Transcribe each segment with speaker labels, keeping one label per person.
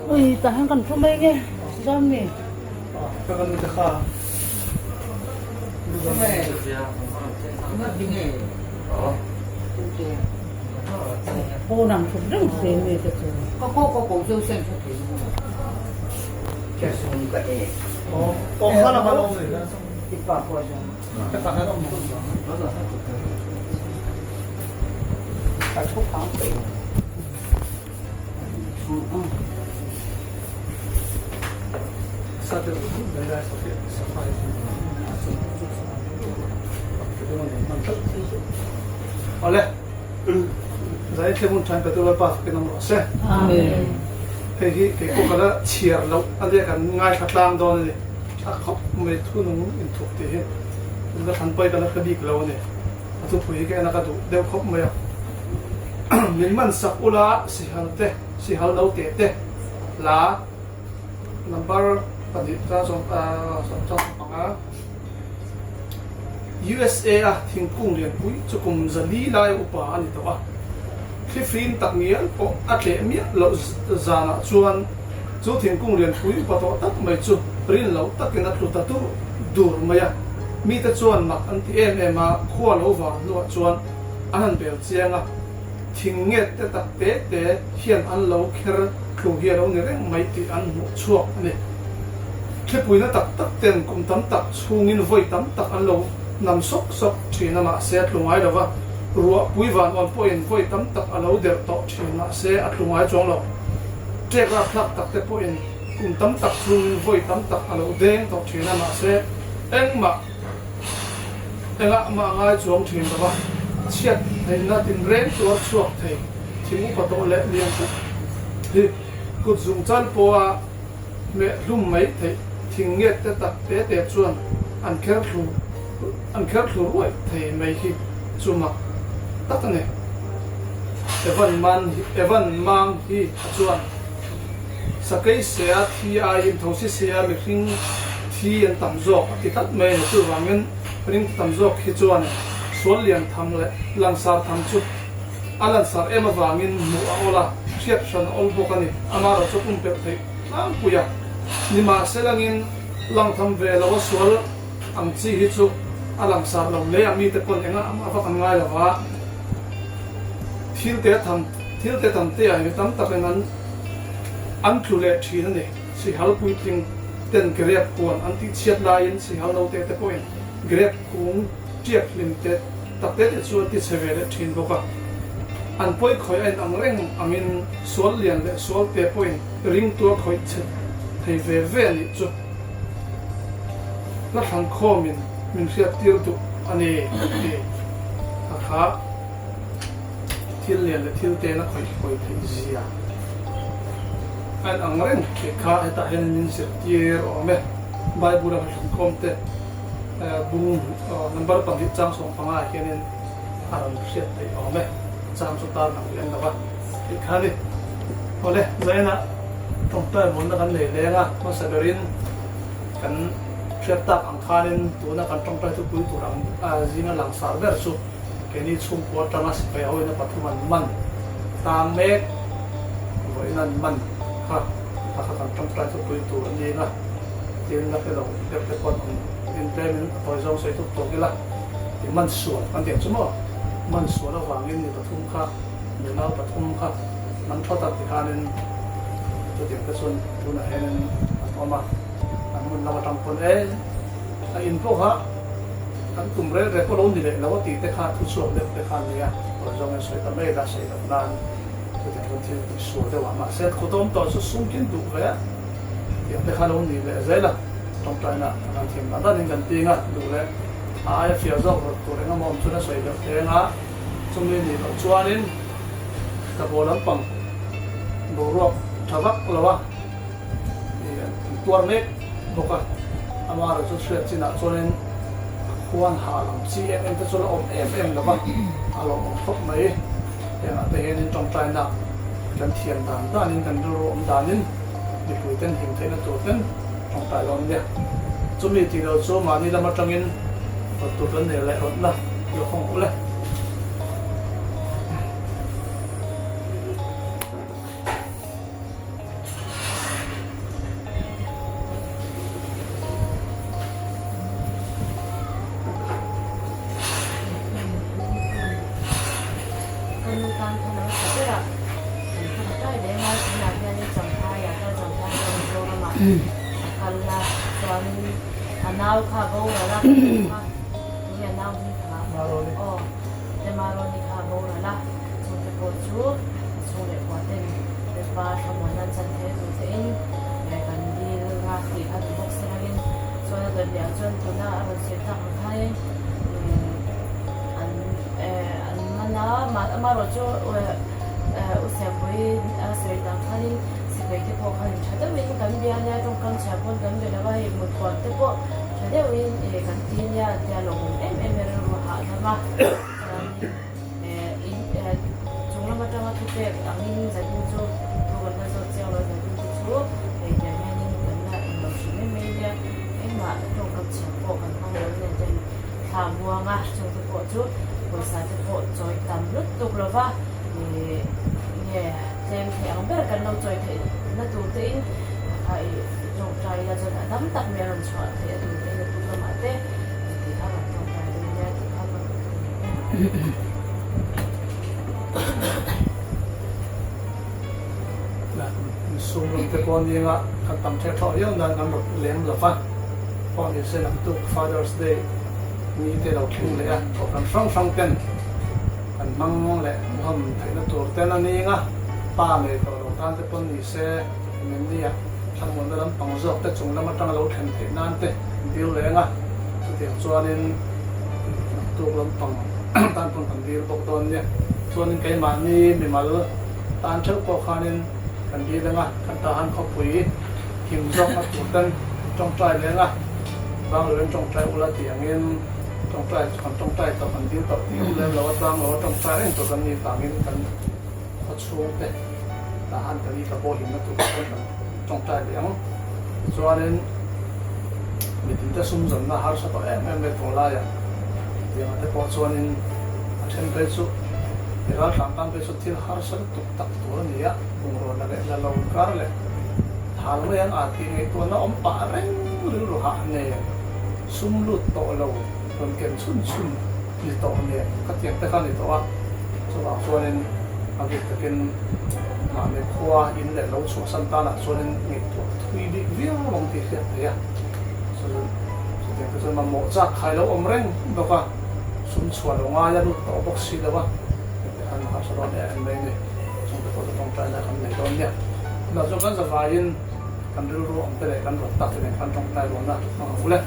Speaker 1: Ui tah hian kan thu mai nge zam ni. Pawn ang thut reng se mi te chu.
Speaker 2: Amen.
Speaker 3: Hei hi kei pawh ka la chhiar loh a nia kan ngaithla tlang dawn a ni. A khawp mai thunung inthup tih hi la thlan pawi ka la hre bik lo a ni. A thupui hi ka en a ka duh deuh khawp mai a. Min man sak ula sihal te, sihal lo teh te la number pahnih ta sawm sawm panga USA a thingkung lianpui chu kum zali lai upa a ni tawh a. Thlifim tak ngial pawh a tleh miah loh zanah chuan chu thingkung lianpui upa tawh tak mai chu rin loh takin a tlu ta dur dur mai a. Mite chuan mak an ti em em a, khua lo vang hnuah chuan an han bel chiang a, thing nget te tak te te hian an lo kher tlu hi a lo ni reng mai tih an hmuh chhuak a ni. Thlipuina tak tak ten kum tam tak chhungin vawi tam tak an lo nam sawk sawk thin a, mahse a tlu ngai lo va, ruahpui van awn pawhin vawi tam tak a lo derh tawh thin, mahse a tlu ngai chuang lo. Ṭek rapthlak tak te pawhin kum tam tak chhungin vawi tam tak a lo deng tawh thin a, mahse engmah engah mah ngai chuang thin lo va, chhiat theihna tinreng tuar chhuak thei thing upa tawh leh lian tak hi kut zung chal pawha Meh hlum mai theih thing nget te tak te te chuan an kher thlu an kher thlu ruai thei mai hi chu mak tak a ni. Evan man Evan mang hi a chuan sakei sea thi aiin thosi sea mihring thi an tam zawk a ti tlat mai a ni. Chuvangin ring tam zawk hi chuan sual lian tham leh langsar tham chu a lansar em avangin hmuh a awl a, hriat hran a awl bawk a ni. Amaherawh chu pumpelh theih tlangpui a, nimahselangin langtham ve lo a sual ang chi hi chu a langsar lo hle a, mite pawn engah a vak an ngai lo va, thil te tham thil te tam te ah hi tam takin an an tlu leh thin a ni. Sihal puitling ten grep huan an tihchhiat laiin sihal note te pawhin grep kung tiak hlim te tak te te chu an ti chhe ve leh thin bawk a. An pawi khawih a inang reng angin sual lian leh sual te pawhin ringtu a khawih chhe thei ve ve a nih chu hla thlan khawmin min hriat tir duh a ni tih a kha thil lian leh thil ten a khawih hawi theih zia a inang reng tih kha hetah hian min zirtir awm e. Bible a hla thlan khawm te Bung number pahnih chang 15 ah hianin a rawn hriat theih awm e, chang chu tar lang lem lo va tih kha a ni. Awle, zainah tawngtai vawnna kan nei leng a, hmasa berin kan hriat tak ang khanin tuna kan tawngtai thupui tur ang zinga langsar ber chu keini chhungkua atanga sipai hoina pathum an man tang mek vawiin an man kha a kha kan tawngtai thupui tur a ni ang a. Tin la hre lo deuh te pawh an in tlem in a tawi zawng sawi tuk tawk ila i man sual kan tih ang chu maw? Man sual avangin mi pathum kha, nunau pathum kha man thawt a tikhanin Chutiang te chuan tunah hianin an awm a, an hmun lam atang pawn e a in pawh kha kan tum rel rel pawh lo ni leh lo a tih te kha thu chhuak deuh te kha a nia, tawh zawngin sawi ta mai la sawi loh nan chutiang chuan thil tih sual deuh ah mahse khawtawm tawh chu sum khi an duh ve a tiang te kha lo ni leh zel a, tawngtaina kan thiam dan danin kan ting a, duh leh a aia fiah zawk rawt tur engemaw awm chuan a sawi deuh teng a, chumi nih loh chuanin. Ka baw lampang boruak tha vak lo a, an tuar mek bawk a, amaherawh chu hriat chinah chuanin a khuan ha lam chi em em te chu la awm em em lo va, a lawmawm khawp mai. Hengah te hianin tawngtaina kan thiam dan danin kan rilru awm danin mipui ten him theihna tur ten tawngtai lo an nia. Chumi tih loh chu mahni lam atangin rawt tur kan nei leh rawtna lo khawng ule.
Speaker 2: Ka nu tan khan a hmasa ber a, kan tawngtai reng a, tunah hianin Champhaiah kal Champhai kha Mizoramah a kal a, chuanin a nau kha a boral a, Tunge a nau hming kha? Aw, Temaroni kha a boral a, chungte pawh chu a chhung leh kua ten Lalpa thlamuanna an chan theih a duh tein kan dil a tih kha duh bawk se langin chuan a dawt leh ah chuan tuna a rawn sawi tak ang khanin an an man a, amaherawh chu U Siampui a sawi dan khanin sipai te pawh khan tha deuhin kan bia nia tawngkam chhia pawn kan be lo a, hei muthuam te pawh Tha deuhin kan ti nia tia lawmawm em em e rilru hahdam a, chuanin in chung lam atanga thupek angin zanin chu thu kan la zawt chiang lo a, zanin te chu hei tiang hianin kan la englo hrim em mai nia, engmah tawngkam chhia pawh kan hmang lo nen chuan thla muang a, chungte pawh chu pawisa te pawh chawi tam lutuk lo va, nge tlem thei ang ber kan lo chawi theih na tur te in kha i tawngtai ila chuan a dam tak mai a rawn chhuah theih a tur te in a tuk lamah te tih kha rawn tawngtai dawn nia tih kha ka rawn ti leh
Speaker 3: a. Sum ram te pawh ninga kan tam theh thawh viau nan kan rawt lem lo va, pawh ni se naktuk Father's Day ni te lo thleng leh a, kohhran hrang hrang ten kan hmang leh hlawm theihna tur ten a ninga pa nei tawh lo tan te pawn ni se Mimnia thlamuanna lampang zawk te chung lam atanga lo thlen theih nan te dil reng a, chutiang chuanin naktuk lampang tan pawn kan dil bawk dawn nia. Chuanin keimahni mimal tan theuh pawh khanin kan dil ang a, kan tahan khawpui him zawkna tur ten tawngtai leng a, bang loin tawngtai ula tih angin tawngtai kan tawngtai tawh kan dil tawh tih awm lem lo a, tlang lo a tawngtai reng tur kan nih vangin kan khaw chhungte tahan kan i ka pawh himna tur chuan kan tawngtai leh ang. Tichuanin mitin te sum zawnna harsa tawh em em mai tawh laiah tiangah te pawh chuanin a then phei chu i raltlan tan phei chu thil harsa lutuk tak tur a ni a, bungraw la leh la lo kar leh thal mai ang a tih ngaihtuahna awm pah reng rilru hah nen sum lut tawh lo rawn ken chhun chhun ni tawh nen khatiang te kha a ni tawh a, chuvang chuanin a bik takin mahni khua in leh lo chhuahsan tanah chuanin ngaihtuah thui bik viau ang tih hriat theih a, chutiang te chuan mamawh chak khai lo awm reng bawk a, sum chhuah lo ngai a lut tawh bawk si lo a, heti khan harsa dawn em em mai a ni, chungte pawh chu tawngtaina kan nei dawn nia. Tunah chuan kan zavaiin kan rilru awm te leh kan rawt tak te nen khan tawngtai rualna hmang ang u le.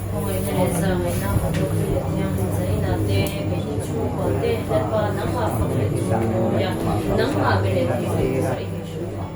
Speaker 2: Khawngaihna leh zahngaihna ka ropui leh thianghlim zaina te, keini chhungkua te, Lalpa nangmah fak leh chhungkawi a, nangmah be leh thei leh tura i min hrilh phah.